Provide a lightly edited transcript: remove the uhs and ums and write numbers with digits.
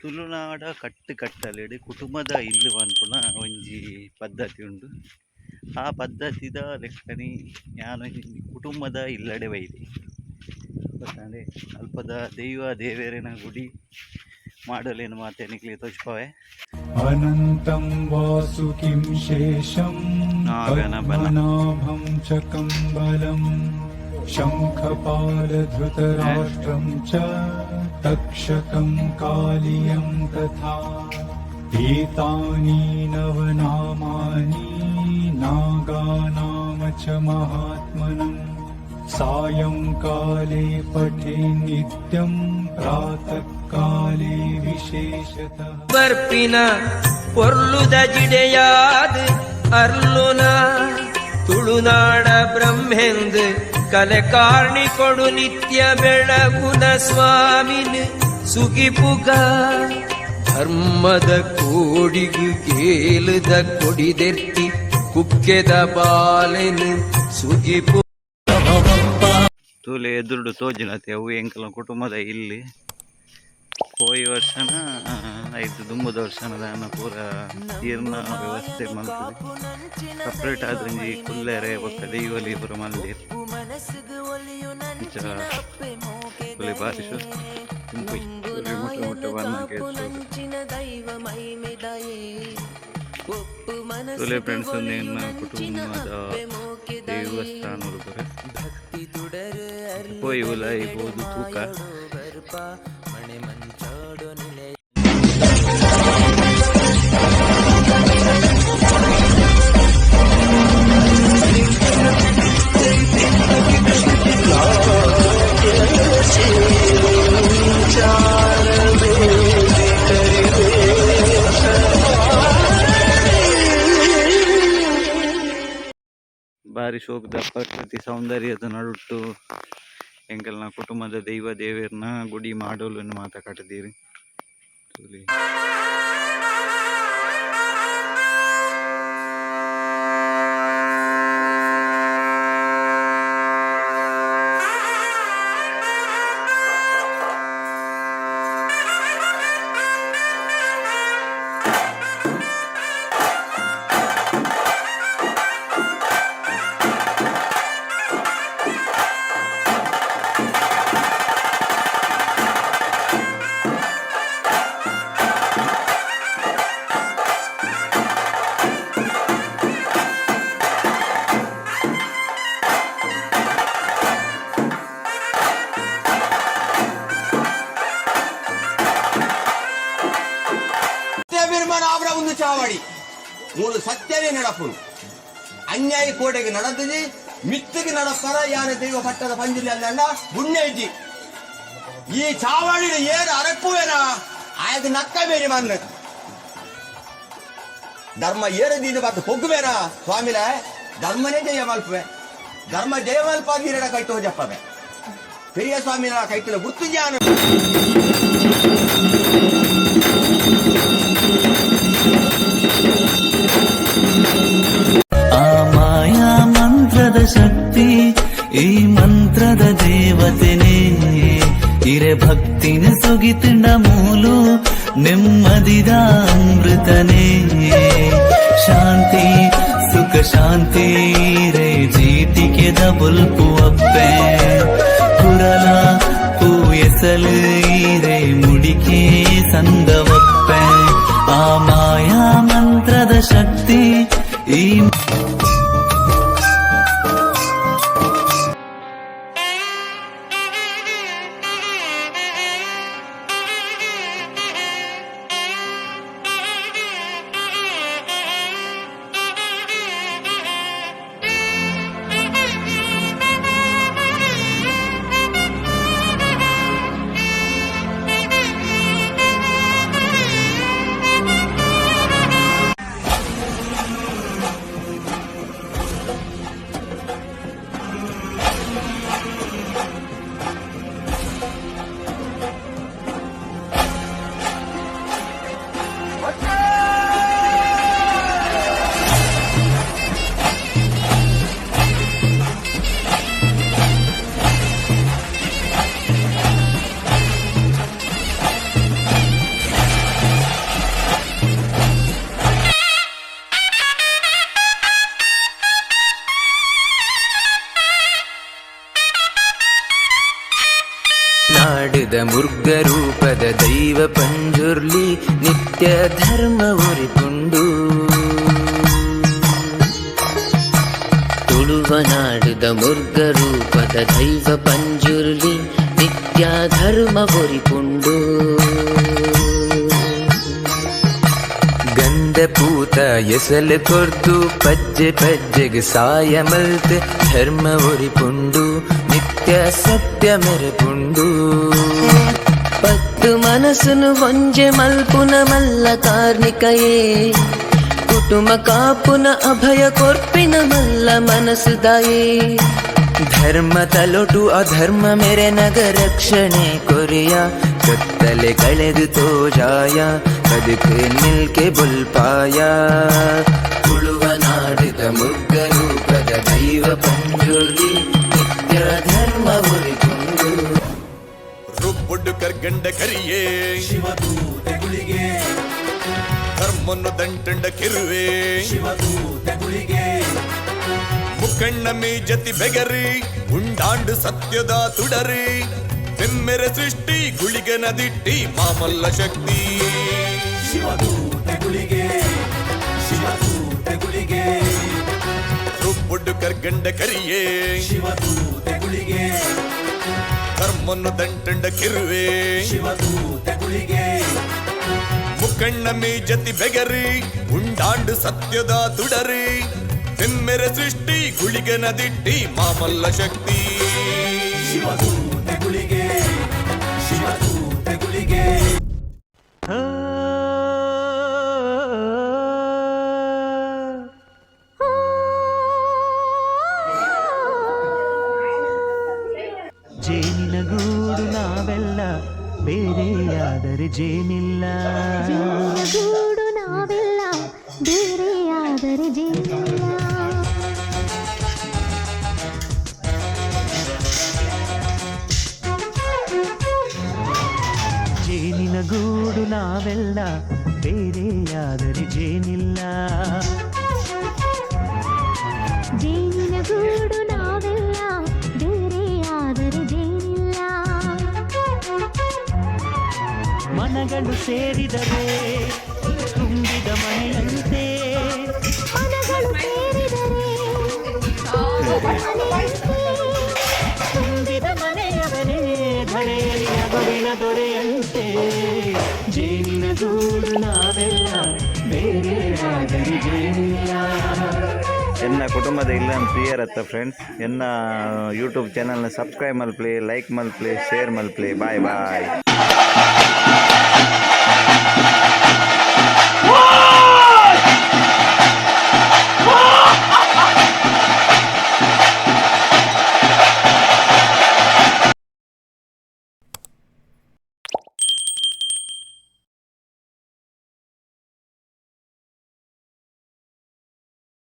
ತುಳುನಾಡ ಕಟ್ಟು ಕಟ್ಟಲೆಡ್ ಕುಟುಂಬದ ಇಲ್ಲು ಪನ್ಪುನ ಒಂಜಿ ಪದ್ಧತಿ ಉಂಡು. ಆ ಪದ್ಧತಿದ ಲೆಕ್ಕನೆ ಯಾನ್ ಕುಟುಂಬದ ಇಲ್ಲಡೆ ಬೈದೆ. ಗೊತ್ತಾಂಡೆ ಅಲ್ಪದ ದೈವ ದೇವೆರೆನ ಗುಡಿ ಮಾಡಲೇನು ಮಾತ ನಿಕ್ಲೆ ತೋಜ್ಪಾವೆ. अनन्तं वासुकिं शेषं नागनबन. पद्मनाभं च कम्बलम् शङ्खपालधृतराष्ट्रं च तक्षकं कालियं तथा एतानि नवनामानि नागानाम च महात्मनम् सायङ्काले पठे नित्यं प्रातःकाले विशेषतः। ಬರ್ಪಿನ ಪೊರ್ಲುದ ಜಿಡೆಯಾದ ಅರ್ಲುನ ತುಳುನಾಡ ಬ್ರಹ್ಮೆಂದು ಕಲೆ ಕಾರ್ಣಿ ಕೊಡು ನಿತ್ಯ ಬೆಳಗುನ ಸ್ವಾಮಿನ ಸುಗಿಪುಗ ಧರ್ಮದ ಕೋಡಿಗು ಕೇಲುದ ಕೊಡಿದೆರ್ತಿ ಕುಕ್ಕೆದ ಬಾಲೆನು ಸುಗಿಪು. ತೂಲೆ ಎದುರುಡು ತೋಜಿನತೆ ಅವು ಎಂಕಲ್ನ ಕುಟುಂಬದ ಇಲ್ಲಿ. ಪೋಯಿ ವರ್ಷನ ಐದು ದುಂಬುದ ವರ್ಷನ ಪೂರ ನೀರ್ನ ವ್ಯವಸ್ಥೆ ಮಲ್ತದೆ. ಸಪ್ರೇಟ್ ಆದ್ ಒಂಜಿ ಕುಲ್ಲೆರೆ ಬೊಕ್ಕ ದೈವಲಿ ಪೂರ ಮಲ್ದೆರ್. ಇಂಚ ತೂಲೆ ಬಾರಿ ಶೋಕು. ಮುಟ್ಟ ಮುಟ್ಟ ಬನ್ನಗ. ತೂಲೆ ಫ್ರೆಂಡ್ಸ್, ಎನ್ನ ಕುಟುಂಬದ ದೇವಸ್ಥಾನಲು ಪೂರ. ಪೋಯಿ ಉಲಾಯಿ ಪೋದು ತೂಕ. ಬಾರಿ ಶೋಕುದ ಪ್ರಕೃತಿ ಸೌಂದರ್ಯದ ನಡುಟ್ಟು ಎಂಕಲ್ನ ಕುಟುಂಬದ ದೈವ ದೇವೆರ್ನ ಗುಡಿ ಮಾಡೋಲನ್ನು ಮಾತ ಕಟ್ಟುದೀರ್ ತೂಲೆ. ಸತ್ಯ ಒಂದು ಚಾವಡಿ ಮೂಲು ಸತ್ಯವೇ ನಡಪುನು. ಅನ್ಯಾಯ ಕೋಟೆಗೆ ನಡೆದಿದೆ ಮಿತ್ತಿಗೆ ನಡಪರ ಯಾನ ದೈವ ಪಟ್ಟದ ಪಂಜಿಲಿ ಅಲ್ಲ ಗುಣ್ಯ ಇಜ್ಜಿ. ಈ ಚಾವಡಿ ಏನು ಅರಪ್ಪುವೇನ ಆಯದ ನಕ್ಕ ಬೇರೆ ಮನ್ನ ಧರ್ಮ ಏರದೀದ ಬಾತು ಪೊಗ್ಗುವೇನ ಸ್ವಾಮಿಲ ಧರ್ಮನೇ ಜಯ ಮಲ್ಪುವೆ. ಧರ್ಮ ಜಯ ಮಲ್ಪಾದೀರಡ ಕೈಟೋ ಜಪ್ಪವೆ ಪೆರಿಯ ಸ್ವಾಮಿನ ಕೈಟಿಲ ಗುರ್ತು ಜ್ಞಾನ. ಆ ಮಾಯಾ ಮಂತ್ರದ ಶಕ್ತಿ ಈ ಮಂತ್ರದ ದೇವತೆನೇ. ಇರೆ ಭಕ್ತಿನ ಸುಗಿತಿಂಡ ಮೂಲು ನೆಮ್ಮದಿದ ಅಮೃತನೇ. ಶಾಂತಿ ಸುಖ ಶಾಂತಿ ರೇ ಜೀಟಿಕೆದ ಬುಲ್ಪು ಅಪ್ಪೆ ಕುರಲ ಪೂಯಸಲು ರೇ ಮುಡಿಕೆ ಸಂದವಪ್ಪೆ. ಆ ಮಾಯಾ ಮಂತ್ರದ ಶಕ್ತಿ ಈ ತುಳುವನಾಡದ ಮುರ್ಗ ರೂಪದ ದೈವ ಪಂಜುರ್ಲಿ ನಿತ್ಯ ಧರ್ಮ ಉರಿಪುಂಡು. ತುಳುವನಾಡುದ ಮುರ್ಗ ರೂಪದ ದೈವ ಪಂಜುರ್ಲಿ ನಿತ್ಯ ಧರ್ಮ ಒರಿಪುಂಡು. ಗಂಧ ಪೂತ ಎಸಲು ಕೊರ್ದು ಪಜ್ಜೆ ಪಜ್ಜೆಗೆ ಸಾಯ ಮಲ್ತ್ ಧರ್ಮ ಉರಿಪುಂಡು, ನಿತ್ಯ ಸತ್ಯ ಮೆರೆಪುಂಡು. ಪತ್ತು ಮನಸ್ಸುನು ಒಂಜೆ ಮಲ್ಪುನ ಮಲ್ಲ ಕಾರ್ಣಿಕಯೇ, ಕುಟುಂಬ ಕಾಪುನ ಅಭಯ ಕೊರ್ಪಿನ ಮಲ್ಲ ಮನಸ್ಸುದಾಯೇ. ಧರ್ಮ ತಲೊಟು ಅಧರ್ಮ ಮೇರೆ ನಗ ರಕ್ಷಣೆ ಕೊರಿಯ, ಕತ್ತಲೆ ಕಳೆದು ತೋಜಾಯ, ಬದುಕು ನಿಲ್ಕೆ ಬುಲ್ಪಾಯ. ತುಳುವನಾಡಿದ ಮುರ್ಗ ರೂಪದ ದೈವ ಪಂಜುರ್ಲಿ ನಿತ್ಯ ಧರ್ಮ ಉರಿಪುಂಡು. ರುಬ್ಬುಡ್ಡು ಕರ್ಗಂಡ ಕರಿಯೇ, ಶಿವದೂತೆ ಗುಳಿಗೆ. ಧರ್ಮನ್ನು ದಂಟಂಡ ಕಿರುವೆ, ಶಿವದೂತೆ ಗುಳಿಗೆ. ಮುಕ್ಕಣ್ಣ ಮೀಜತಿ ಬೆಗರಿ, ಉಂಡಾಂಡು ಸತ್ಯದ ತುಡರಿ, ಬೆಮ್ಮೆರೆ ಸೃಷ್ಟಿ ಗುಳಿಗನ ದಿಟ್ಟಿ ಮಾಮಲ್ಲ ಶಕ್ತಿ. ಶಿವದೂತೆ ಗುಳಿಗೆ, ಶಿವದೂತೆ ಗುಳಿಗೆ. ರುಬ್ಬುಡ್ಡು ಕರ್ಗಂಡ ಕರಿಯೇ, ಶಿವದೂತೆ ಗುಳಿಗೆ. ಧರ್ಮನ್ನು ದಂಟಂಡ ಕಿರುವೆ, ಶಿವದೂತೆ ಗುಳಿಗೆ. ಮುಕ್ಕಣ್ಣ ಮೀಜತಿ ಬೆಗರಿ, ಉಂಡಾಂಡು ಸತ್ಯದ ತುಡರಿ, ಬೆಮ್ಮೆರೆ ಸೃಷ್ಟಿ ಗುಳಿಗನ ದಿಟ್ಟಿ ಮಾಮಲ್ಲ ಶಕ್ತಿ. ಶಿವದೂತೆ ಗುಳಿಗೆ, ಶಿವದೂತೆ ಗುಳಿಗೆ. ಜೇನಿನ ಗೂಡು ನಾವೆಲ್ಲ, ಬೇರೆಯಾದರೆ ಜೇನಿಲ್ಲ. ಜೇನಿನ ಗೂಡು ನಾವೆಲ್ಲ, ಬೇರೆಯಾದರೆ ಜೇನಿಲ್ಲ. ಜೇನಿನ ಗೂಡು ನಾವೆಲ್ಲ, ಬೇರೆಯಾದರೆ ಜೇನಿಲ್ಲ. ಜೇನಿನ ಗೂಡು ನಾವೆಲ್ಲ, ಬೇರೆಯಾದರೆ ಜೇನಿಲ್ಲ. ಮನಗಳು ಸೇರಿದರೆ ತುಂಬಿದ ಮನೆಯಂತೆ. ಮನಗಳು ಸೇರಿದರೆ ತುಂಬಿದ ಮನೆಯಂತೆ. ತುಂಬಿದ ಮನೆಯವನೇ ಧರೆಯಲ್ಲಿ ಅಗುವಿನ ದೊರೆಯಂತೆ. ಜೇನಿನ ಗೂಡು ನಾವೆಲ್ಲ, ಬೇರೆಯಾದರೆ ಜೇನಿಲ್ಲ. ಎನ್ನ ಕುಟುಂಬದ ಇಲ್ಲ ಪ್ರಿಯರತ್ತ ಫ್ರೆಂಡ್ಸ್, ಎನ್ನ ಯೂಟ್ಯೂಬ್ ಚಾನಲ್ನ ಸಬ್ಸ್ಕ್ರೈಬ್ ಮಲ್ಪ್ಲೆ, ಲೈಕ್ ಮಲ್ಪ್ಲೆ, ಶೇರ್ ಮಲ್ಪ್ಲೆ. Bye boy.